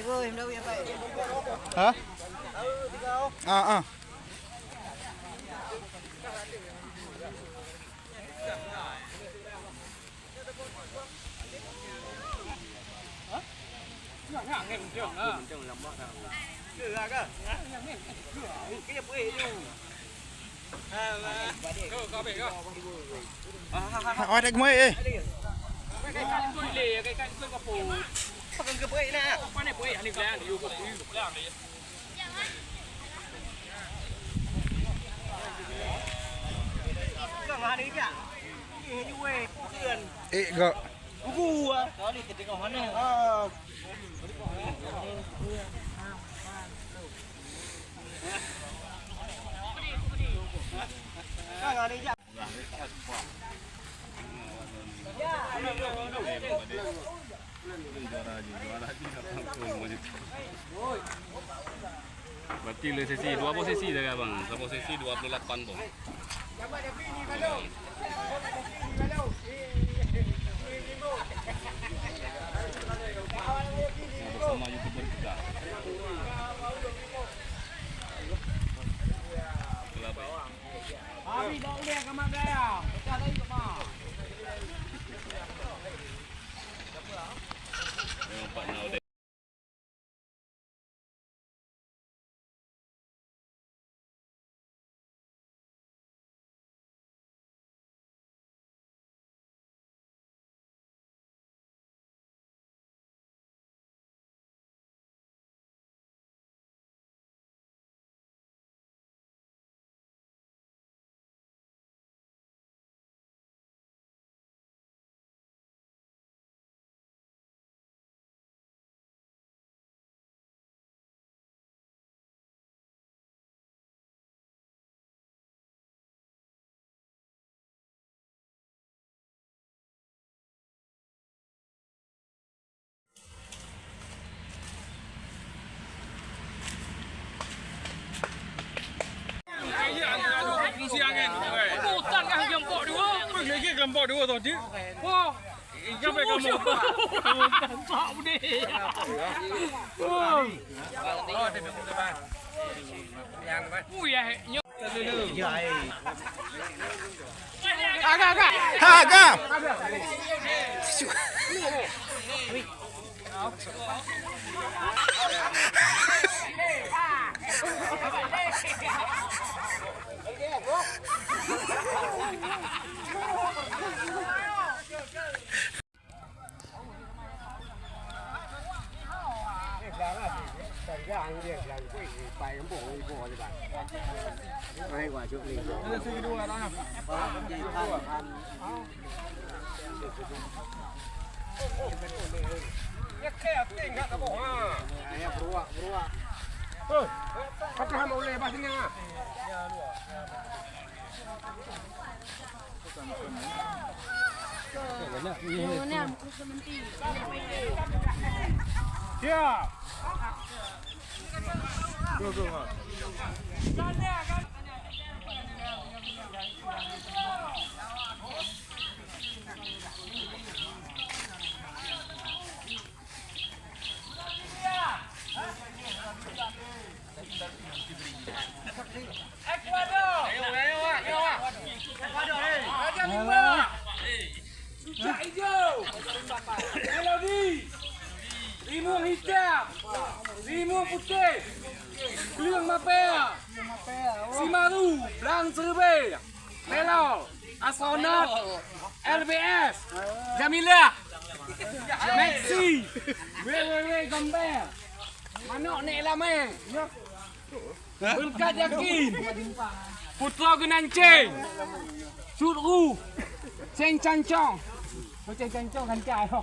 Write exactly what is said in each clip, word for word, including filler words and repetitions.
Ha? Ah, ah. Hak awak dak geumeuék, eh. Eh, gak. Berarti le sesi, dua boh sesi dah, abang. Dua boh sesi, dua puluh lapan boh. Bersama YouTuber kita. Kelabang. Abi, bawa uleh ke mak gaya. Pecah lagi, Mak. Nampak nak udah. Utang kan kelompok dua. Lagi kelompok dua tadi. Wah. Ikan baik kamu. Tampak benih. Wah. Ui, ya, nyo. Agak, agak. Ha, agak. Siap. Raja Rimba, Pucak Ijo, Melodi, Rimueng Hitam, Rimueng Putéh, Gleueng Mapéa, Simaru, Blang Seureubai, Pelor, Astronot, L B S, Jamilah, Maxi, W W W Gombel, Manok Nek Lamé, Berkat Yakin, Putroe Geunanceng, Cut Ru, Ceng Cancong. Oh, Ceng Cancong kan cai, ho.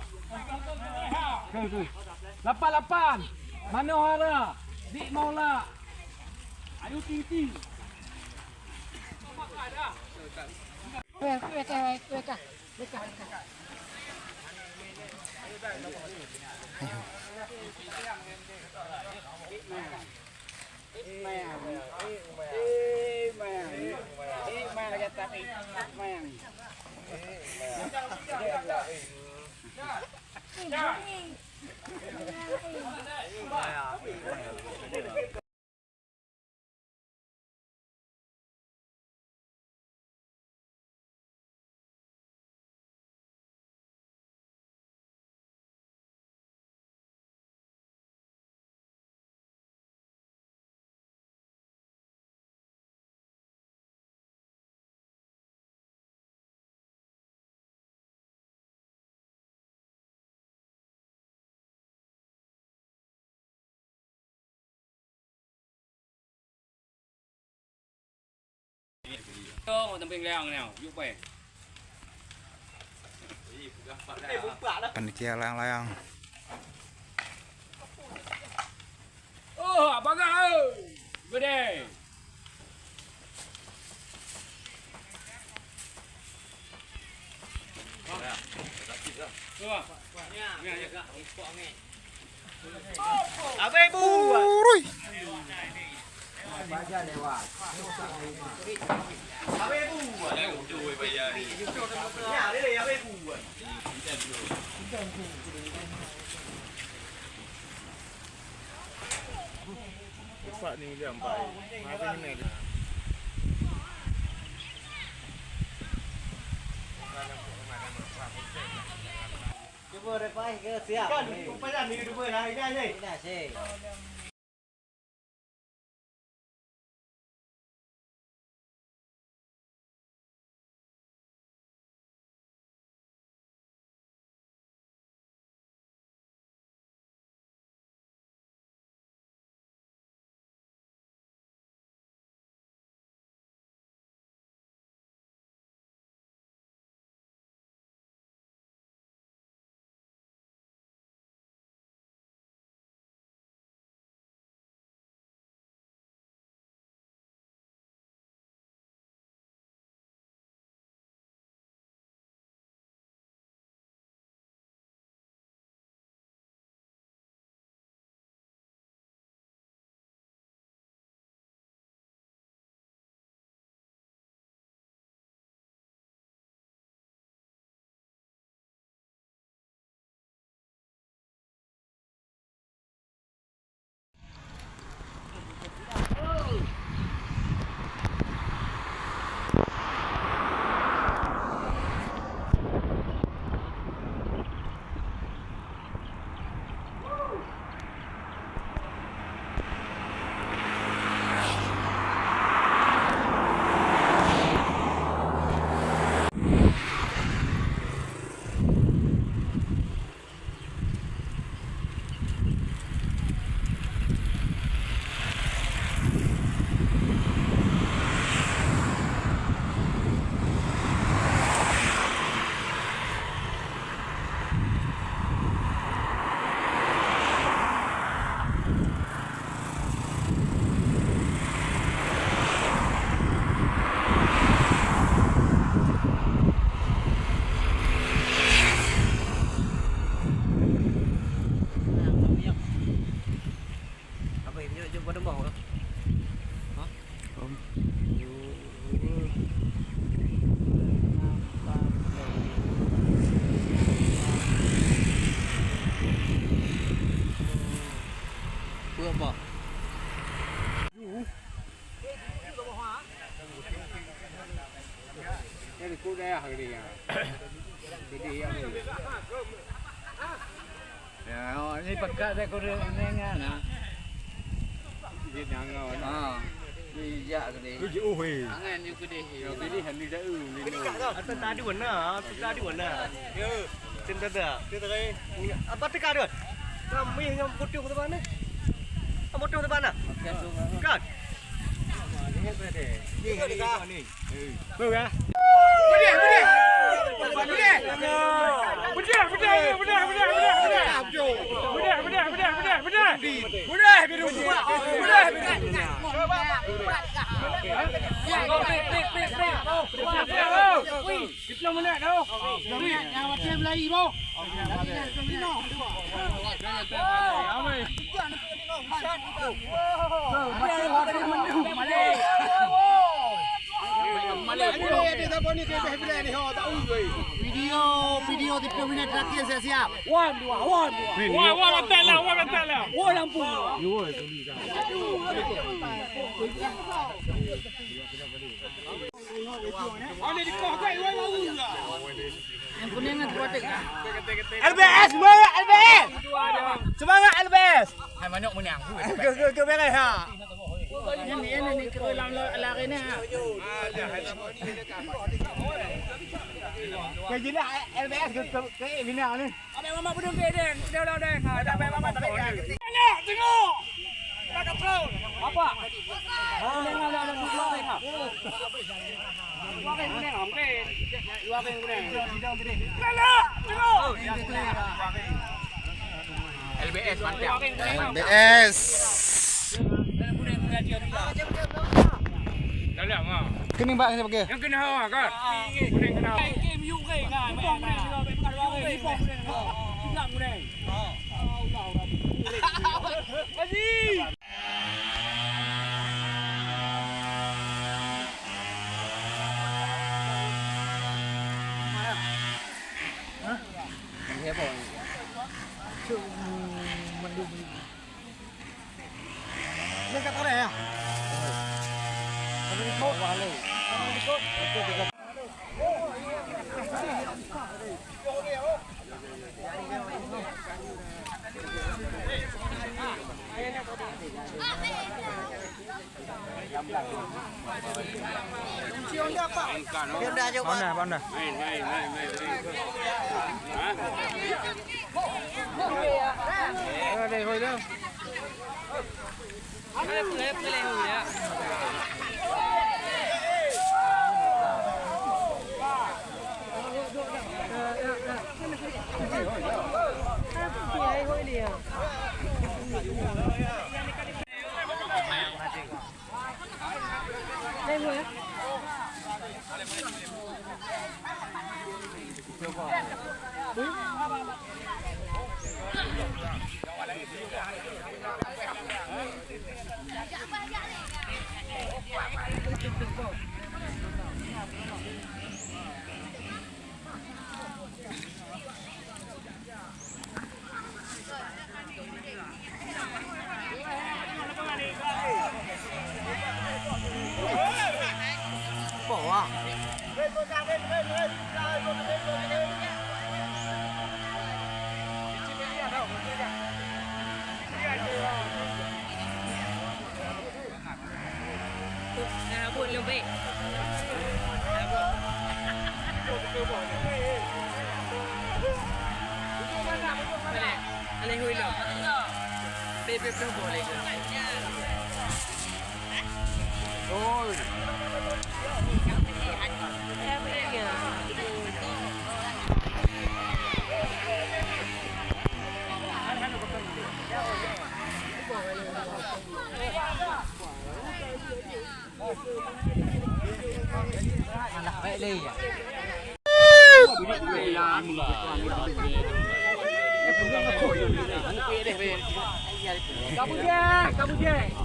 Lapan lapan, Manohara, Dik Maula, Ayu Ting Ting. Tông, tông ping leong nyoe, yuk pai. Panitia layang-layang. Oh, abang ah. Gede. Abang ibu. Urui. Pak ni dia empat. Masa ni ni. Cuba repai ke siap. Kan, upaya ni dua lah, ini aja. Ini aja. Apa yang jom pada bawah? Ha? Om. Buat apa? Jadi ku dayah gini ya. Jadi yang Ya, awak ni pekat deh kuda ni kan, ha. Dia nyangau ni. Ha. Dia ijak tadi. Tu jauh weh. Angan dia pedih. Ya, pedih ni dah, eh, ni. Atau tadi warna, atau tadi warna. Ya. Cinta dah. Dia tadi. Apa teka dia? Kami yang potong tu mana? Potong tu mana? Kan? Ni tadi. Ni, ni, ni. Video, video tiga puluh minit terakhir siap-siap. Wan, dua, wan, dua. Wan, wan, atas lah, wan, atas lah. Wan, lampu. Yang kuning kan kuatik. L B S, semangat L B S. Semangat L B S. Hai manok menang. Ke, ke, ke beres ha. Ini, ini, ini, ke dalam lari ni ha. Ke jelas L B S ke, ke, ke final ni. Abang Mamat pedung ke deng, udah, udah, udah. Ada Abang Mamat pedung. Tengok, tengok. Apa? Oh, tengok, ada, ada dua orang ha. L B S mantap. L B S. Keuning bak sini pakai. Yang kena hawa kan? Keuning kena hawa. Honda, Honda.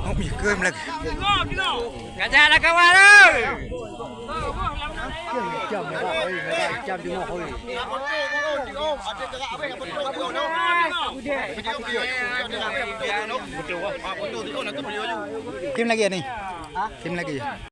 Hông, mì cơm lagi. Gajah lah kawan ơi. Kim lagi ni? Kim lagi?